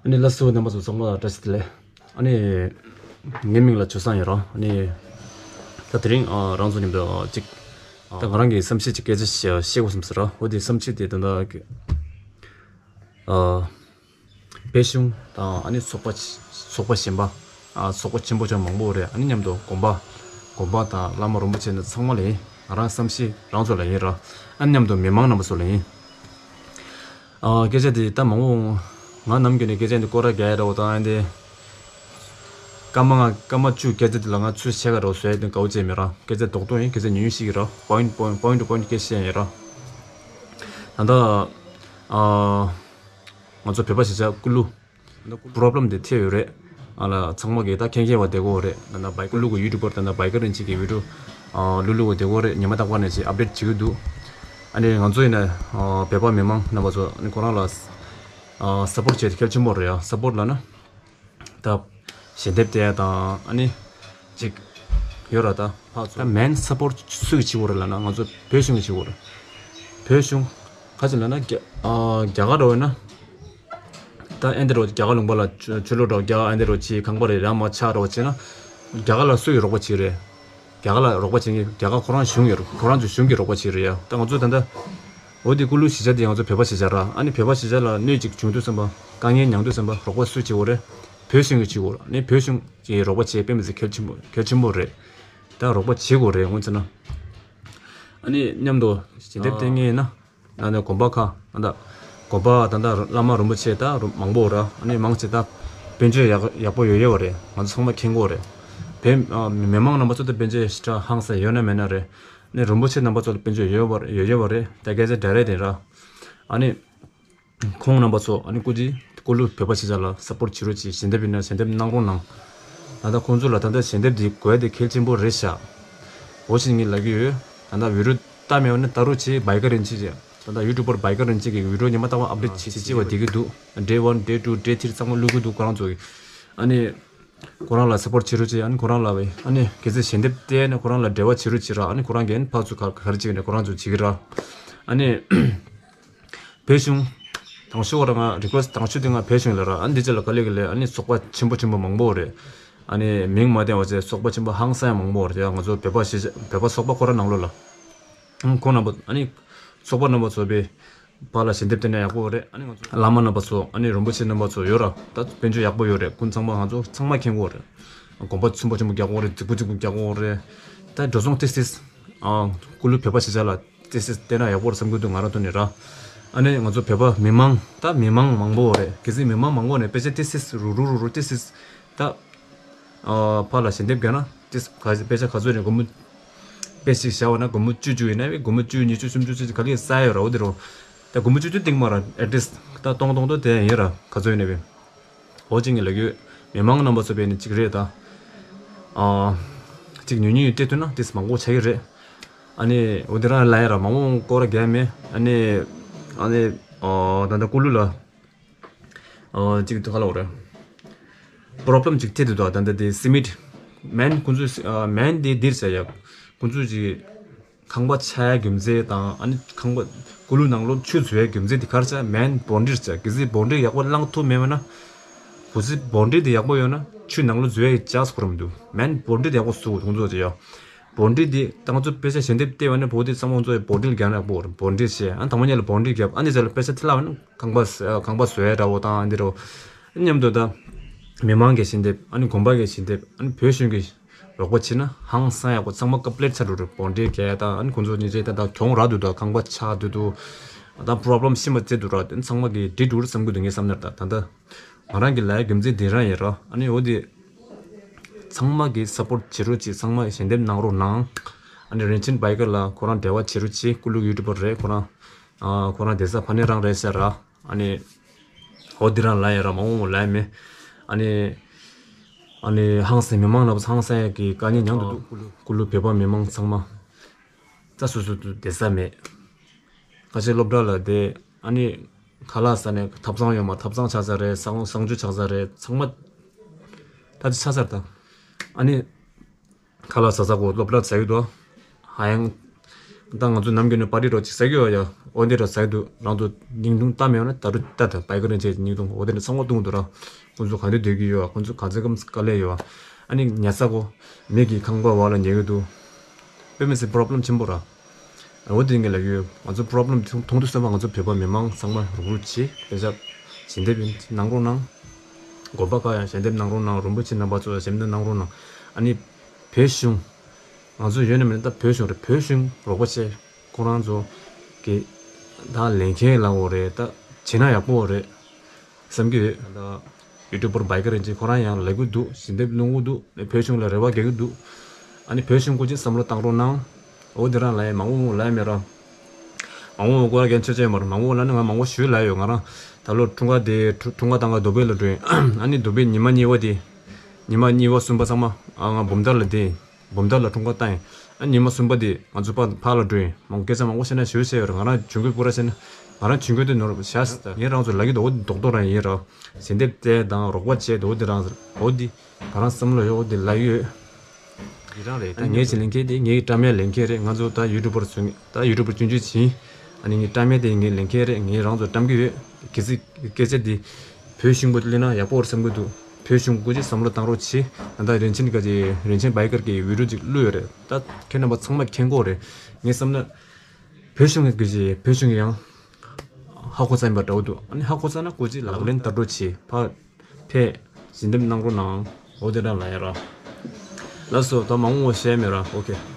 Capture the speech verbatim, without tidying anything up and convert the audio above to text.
ཨ་ནི་ལགས་སོ། རྣམ་པ་ཚོ་ཚང་མ་བཀྲ་ཤིས་བདེ་ལེགས། ཨ་ནི་ངའི་མིང་ལ་ཇོ་བཟང་ཡིན་ར། ཨ་ནི་ད་དེ་རིང་ཨ་རང་ཚོ་མཉམ་དུ་ཨ་ཅིག་ད་ང་རང་གི་བསམ་ཤེས་ཅིག་སྐད་ཆ་བཤད་བཤད་དགོས་བསམ་སོང་ར། འོ་དེ་བསམ་ཤེས་དེ་ད་ལྟ་གི་ཨ་བལ་གཞུང་དང་ཨ་ནི་ཚོགས་པ་ཚོགས་པ་གཞན་པ་ཨ་ཚོགས་པ་ཆེན་པོ་ཅང་མང་པོ་རེད། ཨ་ནི་མཉམ་དུ་དགོན་པ་དགོན་པ་དང་བླ་མ་རིན་པོ་ཆེ་ཚང་མ་ལ་ཡིན། ང་རང་བསམ་ཤེས་རང་ཚོ་ལ་ཡིན་ར། ཨ་ནི་མཉམ་དུ་མི་མང་རྣམ་པ་ཚོ་ལ་ཡིན། ཨ་སྐད་ཆ་དེ་ད་མང་པོ་ང་ནམ་རྒྱུན་ནས་སྐད་ཆ་འདི་སྐོར་ར་རྒྱག་ཡ་ར་འོ་དང་ཨ་འདི་སྐར་མ་ལྔ་སྐར་མ་བཅུ་སྐད་ཆ་དེ་ལ་ང་ཚོད་ཆེ་ག་ར་བཟོ་ཡ་དེ་དགའ་བོ་བྱས་མེད་ར། སྐད་ཆ་རྡོག་རྡོག་ཡིན། སྐད་ཆ་ཉུང་ཉུང་ཞིག་ཡིན་ར། པོ་ཡིན་པོ་ཡིན་པོ་ཡིན་པོ་ཡིན་སྐད་ཆ་ཡིན་ར། ད་ལྟ་ཨ་ང་ཚོ་བོད་པ་གཞིས་ཆགས་ཀུ་ལུ་པོ་རོབ་ལེམ་དེ་ཐེབས་ཡོད་རེད། ཨ་ལ་ཚང་མ་གིས་ད་མཁྱེན་མཁྱེན་པ་བསྡད་ཀྱི་ཡོད་རེད། ད་ལྟ་བའི་ཀུ་ལུ་གི་ཡུ་ཊུབ་པར་ད་ལྟ་བའི་ཀ་རིན་ཆེན་གྱི་བི་ཌིའོ་ཨ་ལུ་ལུ་གི་བསྡད་ཀྱི་ཡོད་རེད། ཉི་མ་རྟག་པར་ནས་ཅིག་ཨབ་ཌེཊ་བྱེད་ཀྱི་འདུག་ཨ་ནི་ང་ཚོ་ཡིན་ན་ཨ་བོད་པ་མི་མང་རྣམ་པ་ཚོ་ཨ་ནི་ཁོ་རང་ལ་ཨ་སཔོརཊ་བྱས་ཏེ་གལ་ཆེན་པོ་རེད་ཡ། སཔོརཊ་ལབ་ན་ད་ཞལ་འདེབས་སྟེར་ཡ་དང་ཨ་ནི་ཅིག་ཡོད་ར། ད་ཕར་ཚུར་ད་མེན་སཔོརཊ་སུ་གིས་བྱེད་དགོས་རེད་ལབ་ན་ང་ཚོ་བོད་གཞུང་གིས་བྱེད་དགོས་རེད། བོད་གཞུང་ག་ཅི་ལབ་ན་རྒྱ་ཨ་རྒྱ་གར་འདྲ་བོ་ཡིན་ན་ད་ཨེ་འདི་འདྲ་བོ་རྒྱ་གར་ལུང་པ་ལ་ཆོས་ཆོས་ལུགས་འདྲ་བོ་རྒྱ་གར་ཨེ་འདི་འདྲ་བོ་བྱེད་ཁང་པ་རེད། ར་མ་ཆགས་འདྲ་བོ་བྱེད་ན་རྒྱ་གར་ལ་སུ་ཡིས་རོགས་པ་བྱེད་རེད། རྒྱ་གར་ལ་རོགས་པ་བྱེད་མཁན་རྒྱ་གར་ཁོ་རང་གཞུང་ཡོད་རེད། ཁོ་རང་ཚོའི་གཞུང་གིས་རོགས་པ་བྱེད་རེད་ཡ། ད་ང་ཚོ་ད་ལྟ་འོ་དེ་ཀུ་ལུ་གཞིས་ཆགས་དེ་ང་ཚོ་བོད་པ་གཞིས་ཆགས་ར། ཨ་ནི་བོད་པ་གཞིས་ཆགས་ལ་གནོད་ཅིག་བྱུང་དུས་ཙམ་པ་དཀའ་ངལ་མྱངས་དུས་ཙམ་པ་རོགས་པ་སུས་བྱེད་དགོས་རེད། བོད་གཞུང་གིས་བྱེད་དགོས་རེད། ཨ་ནི་བོད་གཞུང་གིས་རོགས་པ་བྱེད་དཔེ་མི་སྲིད་གལ་ཆེན་པོ་གལ་ཆེན་པོ་རེད། ད་རོགས་པ་བྱེད་དགོས་རེད་འོང་ཙང་ན། ཨ་ནི་མཉམ་དུ་ཞལ་འདེབས་སྟེར་མཁན་ཡིན་ན། ད་ནི་དགོན་པ་ཁག་ད་ལྟ་དགོན་པ་ད་ལྟ་བླ་མ་རིན་པོ་ཆེ་ད་རུ་མང་པོ་ར། ཨ་ནི་མང་ཆེ་ད་དཔལ་འབྱོར་ཡག་ཡག་པོ་ཡོད་ཡོད་རེད། ང་ཚོ་ཚང་མ་མཁྱེན་གྱི་རེད། བོད་ཨ་མི་མང་རྣམ་པ་ཚོ་ད་དཔལ་འབྱོར་ཞེ་དྲག་ཧང་སང་ཡོད་ན་མེད་ན་རེད། ཨ་ནི་རིན་པོ་ཆེ་རྣམ་པ་ཚོ་ལ་དཔལ་འབྱོར་ཡོད་པ་ཡོད་ཡོད་པ་རེད། ད་སྐད་ཆ་འདྲ་རེད་དེ་ར། ཨ་ནི་ཁོང་རྣམ་པ་ཚོ་ཨ་ནི་སྐུ་ཅི་ཀུ་ལུ་བོད་པ་ཞིག་ཆ་ལ་སཔོརཊ་བྱེད་རོགས་གྱིས། ཞལ་འདེབས་ཡིན་ན་ཞལ་འདེབས་གནང་རོགས་གནང་། ད་ལྟ་ཁོང་ཚོ་ལ་ད་ལྟ་ཞལ་འདེབས་འདི་དགོས་དེ་གལ་ཆེན་པོ་རེད་ཤག་འོ་ཞིག་ངས་ལབ་ཀྱི་ཡོད། ད་ལྟ་བི་ཌིའོ་ལྟ་མེད་པ་ནི་ལྟ་རོགས་གྱིས། བའི་ཀ་རིན་ཆེན་གྱི་ད་ལྟ་ཡུ་ཊུབ་པར་བའི་ཀ་རིན་ཆེན་གྱི་བི་ཌིའོ་ཉི་མ་རྟག་པར་ཨབ་ཌེཊ་བྱེད་བྱེད་བྱེད་པ་བསྡད་ཀྱི་འདུག་ཌེ་ཝན་ཌེ་ཊུ་ཌེ་ཐི་ཚང་མ་བླུག་གི་འདུག་ཁོ་རང་ཚོ་གིས། ཨ་ནི་ཁོ་རང་ལ་སཔོརཊ་བྱེད་རོགས་གྱིས། ཨ་ནི་ཁོ་རང་ལ་བའི་ཨ་ནི་གལ་སྲིད་ཞལ་འདེབས་བལྟས་ན་ཁོ་རང་ལ་འབྲེལ་བ་བྱེད་རོགས་གྱིས་ར། ཨ་ནི་ཁོ་རང་གིས་ཨ་ནི་ཕར་ཚུར་ག་ག་རེ་བྱེད་ཀྱི་ནས་ཁོ་རང་ཚོ་བྱེད་ཀྱི་ར། ཨ་ནི་བོད་གཞུང་དང་ཤོག་ར། ང་རི་ཀུ་ཨེ་སི་ཊི་དང་ཤོག་དེ་ང་བོད་གཞུང་ལ་ར། ཨ་ནི་འདི་ཅི་ལ་ག་ལེ་ག་ལེ་ཨ་ནི་ཚོགས་པ་ཆེན་པོ་ཆེན་པོ་མང་པོ་རེད། ཨ་ནི་མིང་མ་བསྟན་པ་བྱས་ཚོགས་པ་ཆེན་པོ་ཧང་སང་ཡང་མང་པོ་རེད། ང་ཚོ་བོད་པ་གཞིས་ཆགས་བོད་པ་ཚོགས་པ་ཁོ་ར་ནང་ལོགས་ལ། ཁོང་རྣམ་པ་ཨ་ནི་ཚོགས་པ་རྣམ་པ་ཚོ་པའི་བར་ལ་ཞལ་འདེབས་བསྟན་ན་ཡག་པོ་རེད། ཨ་ནི་ང་ཚོ་བླ་མ་རྣམ་པ་ཚོ་ཨ་ནི་རིན་པོ་ཆེ་རྣམ་པ་ཚོ་ཡོད་ར། ད་དཔལ་འབྱོར་ཡག་པོ་ཡོད་རེད། ཀུན་ཚང་མ་ང་ཚོ་ཚང་མ་མཁྱེན་གྱི་ཡོད་རེད། དགོན་པ་ཆེན་པོ་ཆེན་པོ་རྒྱག་གི་ཡོད་རེད། རྫིག་པོ་རྫིག་པོ་རྒྱག་གི་ཡོད་རེད། ད་འགྲོ་སོང་ཏིས་ཏིས་ཨ་ཀུ་ལུ་བོད་པ་གཞིས་ཆགས་ལ་ཏིས་ཏིས་བསྟན་ན་ཡག་པོ་རེད་བསམ་གྱི་འདུག་ང་རང་ཐོག་ནས་ར། ཨ་ནི་ང་ཚོ་བོད་པ་མི་མང་ད་མི་མང་མང་པོ་རེད། གལ་སྲིད་མི་མང་མང་པོ་ནས་དཔེ་ཆ་ཏིས་ཏིས་རུ་རུ་རུ་རུ་ཏིས་ཏིས་ད། ཨ་ཕར་ལ་ཞལ་འདེབས་བརྒྱབ་ན་ཏིས་ག་དཔེ་ཆ་ག་ཚོད་རེད། སྒོར་མོ་དཔེ་ཞིག་བཞག་པ་ན་སྒོར་མོ་བཅུ་བཅུ་ཡིན་ན་སྒོར་མོ་བཅུ་ཉི་ཤུ་སུམ་ཅུ་ཅི་ག་ལེར་ས་ཡོད་ར། འོ་དེ་རུ་ད་སྒོར་མོ་བཅུ་བཅུ་སྟེང་མ་ར། ཨེ་ཊི་ལིསཊ་ད་སྟོང་སྟོང་ཏོ་དེ་ཡིན་ར། ག་ཚོད་ཡིན་ན་བས། འོ་གཅིག་ངས་ལབ་ཡོད། མི་མང་རྣམ་པ་ཚོ་བས་ནི་གཅིག་རེད་ད། ཨ་གཅིག་ཉུང་ཉུང་སྤྲད་ཐུབ་ན་ཏིས་མང་པོ་ཆགས་ཀྱི་རེད། ཨ་ནི་འོ་དེ་རང་ལ་ཡ་ར་མང་པོ་སྐོར་ར་རྒྱག་མེད། ཨ་ནི་ཨ་ནི་ཨ་ད་ད་ཀུ་ལུ་ལ། ཨ་གཅིག་ཏུ་ག་ལ་འོ་རེད། པོ་རོབ་ལེམ་གཅིག་ཐེབས་འདུག་ད་ལྟ་དེ་སི་མེན་ཊི། མེན་ཁོང་ཚོས་ཨ་མེན་དེ་འདིར་བྱ་ཡག་ཁོང་ཚོས་ཅིག་ཁང་པ་ཆགས་ཡ་རྒྱུ་མཚན་དང་། ཨ་ནི་ཁང་པ་ཀུ་ལུ་ནང་ལོགས་ཆུ་འཛུལ་ཡ་རྒྱུ་མཚན་དེ་ག་རེ་བྱ། མེན་བོན་ཌི་རི་བྱ། གལ་སྲིད་བོན་ཌི་རི་ཡག་པོ་བླངས་ཐུབ་མེད་པ་ན། གལ་སྲིད་བོན་ཌི་རི་དེ་ཡག་པོ་ཡོད་ན་ཆུ་ནང་ལོགས་འཛུལ་ཡ་ཡི་ཅག་སུ་ཁོ་ར་མི་འདུག་མེན་བོན་ཌི་རི་དེ་ཡག་པོ་བཟོ་དགོས་ཁོང་ཚོ་ཡ། བོན་ཌི་རི་དེ་ད་ང་ཚོ་དཔེ་ཆ་ཞལ་འདེབས་བལྟས་པ་ནི་བོད་དེ་ཚང་མ་ཁོང་ཚོ་བོན་ཌི་རི་རྒྱག་ན་ཡག་པོ་རེད། བོན་ཌི་རི་བྱས། ཨ་ནི་དང་པོ་ཉིད་ལ་བོན་ཌི་རི་རྒྱབ། ཨ་ནི་རྗེས་ལ་དཔེ་ཆ་དེ་ལ་བ་ནི་ཁང་པ་ཁང་པ་བཟོ་ཡ་འདྲ་བོ་དང་འདི་རོ། མཉམ་དུ་ད་མི་མང་གི་ཞལ་འདེབས། ཨ་ནི་དགོན་པ་གི་ཞལ་འདེབས། ཨ་ནི་བོད་གཞུང་གི་རོགས་པ་བྱེད་ན་ཧང་སང་ཡག་པོ་ཚང་མ་ཀོ་པི་ལེཊ་ཆགས་འགྲོ་རེད། བོན་ཌི་རི་ག་ད་ཨ་ནི་ཁོང་ཚོ་ཉིན་རེ་ད་ད་གྱོང་རག་འདུག་ད་ཁང་པ་ཆགས་འདུག་འདུག་ད་པོ་རོབ་ལེམ་ཤི་མ་ཚེ་འདུག་ར། དེ་ཚང་མ་གི་འགྲིག་འགྲོ་རེད་བསམ་གི་འདུག་ངའི་བསམ་ནར་ད་ད་ད་ང་རང་གི་ལ་ཡ་རྒྱུ་མཚན་འདི་རང་ཡིན་ར། ཨ་ནི་འོ་དེ་ཚང་མ་གི་སཔོརཊ་བྱེད་རོགས་གྱིས། ཚང་མ་ཞལ་འདེབས་གནང་རོགས་གནང་། ཨ་ནི་རིན་ཆེན་བའི་ཀར་ལ་ཁོ་རང་འབྲེལ་བ་བྱེད་རོགས་གྱིས། ཀུ་ལུ་ཡུ་ཊུབ་པར་རེད་ཁོ་རང་། ཨ་ཁོ་རང་བསྡད་ས་ཕ་ནས་རང་རེད་ཟེར་ར། ཨ་ནི་འོ་འདི་རང་ལ་ཡ་ར་མ་འོང་ལ་ཡ་མེད། ཨ་ནི་ཨ་ནི་ཧང་སང་མི་མང་ལ་ཧང་སང་ཡ་གི་དཀའ་ངལ་མྱངས་འདུག་ཀུ་ལུ་ཀུ་ལུ་བོད་པ་མི་མང་ཚང་མ་ད་སོ་སོ་དུ་བསྡད་ས་མེད། ཁ་ཤས་སློབ་གྲྭ་ལ་བསྡད། ཨ་ནི་ཁ་ལག་ཟ་ནས་ཐབ་ཚང་ཡོད་མ། ཐབ་ཚང་ཆགས་ས་རེད། གསང་གསང་སྤྱོད་ཆགས་ས་རེད། ཚང་མ་ད་དེ་ཆགས་ས་རེད་ད། ཨ་ནི་ཁ་ལག་ཟ་ས་གོ་སློབ་གྲྭ་ཟ་ཡོད་དོ། ཧ་ཡང་ ད་ང་ཚོ་ནམ་རྒྱུན་ནས་པར་ཊི་རོ་ཅིག་ཟ་གི་ཡོད་ཡ། འོ་འདི་ར་ཟ་གི་འདུག་རང་ཚོ་བརྙན་ཐུང་ལྟ་མེད་ཡོད་ན་ད་རུ་ལྟ་ད། བྷའི་ཀར་རིན་ཆེན་གྱི་བརྙན་ཐུང་འོ་དེ་འདྲ་ཚང་མ་བཏུང་འདུག་ར། ཁོང་ཚོ་ག་འདྲ་སྡོད་ཀྱི་ཡོད། ཁོང་ཚོ་ག་ཚོད་ཀྱི་དཀའ་ལས་ཡོད། ཨ་ནི་ཉལ་ས་གོ་མི་གི་ཁང་པ་བ་ལ་ཉལ་གི་འདུག་དཔེ་མི་སྲིད་པོ་རོབ་ལེམ་ཆེན་པོ་ར། འོ་དེ་འདྲ་ལ་ཡོད། ང་ཚོ་པོ་རོབ་ལེམ་མཐོང་དུས་ཙམ་པ་ང་ཚོ་བོད་པ་མི་མང་ཚང་མ་རུག་རུག་བྱེད། དཔེ་ཆ་ཞལ་འདེབས་གནང་རོགས་གནང་། དགོན་པ་ཁག་ཡང་ཞལ་འདེབས་གནང་རོགས་གནང་། རིན་པོ་ཆེ་རྣམ་པ་ཚོ་ཞལ་འདེབས་གནང་རོགས་གནང་། ཨ་ནི་བོད་གཞུང་ང་ཚོ་ཡོད་ན་མེད་ན་ད་བོད་གཞུང་རེད། བོད་གཞུང་རོགས་པ་བྱས། ཁོ་རང་ཚོ་གི་ད་ལས་འཁན་ལ་འོ་རེད། ད་བྱེད་ན་ཡག་པོ་རེད་བསམ་གྱི་ཡོད། ད་ཡུ་ཊུབ་པར་བྷའི་ཀར་རིན་ཆེན་ཁོ་རང་ཡང་ལབ་གི་འདུག་ཞལ་འདེབས་སློང་གི་འདུག་བོད་གཞུང་ལ་རེ་བ་རྒྱག་གི་འདུག་ཨ་ནི་བོད་གཞུང་སྐོར་ཅིག་བསམ་བློ་བཏང་རོགས་གནང་། འོ་དེ་རང་ལབ་ཡ། མང་པོ་ལབ་ཡ་མེད་ར། མང་པོ་སྐོར་ར་རྒན་ཆོས་ཅན་མར་མང་པོ་ལབ་ན་ང་མང་པོ་ཞུས་ལབ་ཡོད། ང་རང་ད་ལོ་འཁྲུངས་སྐར་དེ་འཁྲུངས་སྐར་བཏང་ག་དུ་བྷེ་ལ་འགྲོ་ཡིན། ཨ་ནི་དུ་བྷེ་ཉི་མ་གཉིས་པ་དེ། ཉི་མ་གཉིས་པ་གསུམ་པ་ཚང་མ་ཨ་ང་འབུམ་ཐང་ལ་བསྡད་ཡིན། འབུམ་ཐང་ལ་འཁྲུངས་སྐར་བཏང་ཡིན། ཨ་ཉི་མ་གསུམ་པ་དེ་ང་ཚོ་ཕ་ཕར་ལ་འགྲོ་ཡིན། མང་སྐད་ཆ་མང་པོ་བཤད་ན་ཞུ་བཤད་ཡོད་ར། ང་རང་ཆུང་གོས་པུ་ར་བཤད་ན་ང་རང་ཆུང་གོས་དེ་ནོར་བཞག་ཟེར། ད་ངས་རང་ཚོ་ལབ་ཀྱི་འདུག་འོ་དེ་རྡོག་རྡོག་རང་ཡིན་ར། ཞལ་འདེབས་སྤྲད་དང་རོགས་པ་བྱས་འདུག་འོ་དེ་རང་ཟེར། འོ་དེ་ང་རང་བསམ་བློ་ཡོད། འོ་དེ་ལབ་ཡོད། འདི་རང་རེད། ད་ངའི་ཆེད་ལས་འཁེལ་དེ་ངའི་བཀྲམ་ཡ་ལས་འཁེལ་རེད། ང་ཚོ་ད་ཡུ་ཊུབ་པར་ཚོ་ད་ཡུ་ཊུབ་པར་ཆུང་ཆུང་ཅིག་ཡིན། ཨ་ནི་ངའི་བཀྲམ་ཡ་དེ་ངའི་ལས་འཁེལ་རེད། ངས་རང་ཚོ་བཀྲམ་གི་ཡོད། གལ་སྲིད་སྐད་ཆ་འདི་བོད་གཞུང་གི་སླེབས་ན་ཡག་པོ་རེད་བསམ་གི་འདུག་བོད་གཞུང་སྐོར་ཅིག་བསམ་བློ་བཏང་རོགས་བྱེད། ད་ལྟ་རིན་ཆེན་གྱི་རིན་ཆེན་བྷའི་ཀར་གྱི་བི་ཌིའོ་ཅིག་བླུགས་ཡོད་རེད། ད་ཁྱེད་རྣམ་པ་ཚང་མ་མཁྱེན་གྱི་ཡོད་རེད། ངས་བསམ་ན་བོད་གཞུང་གི་བོད་གཞུང་གི་ཡང་ཧ་གོ་ཚར་ཡིན་པ་འདྲ་བོ་འདུག་ཨ་ནི་ཧ་གོ་ཚར་ན་སྐོར་ཅིག་ལག་ལེན་བསྟར་རོགས་བྱེད། ཕར་ཕེབས་ཞལ་འདེབས་གནང་རོགས་གནང་། འོ་དེ་འདྲ་ལབ་ཡ་ར། ལགས་སོ། ད་མང་པོ་བཤད་མེད་ར། ཨོ་ཁེ།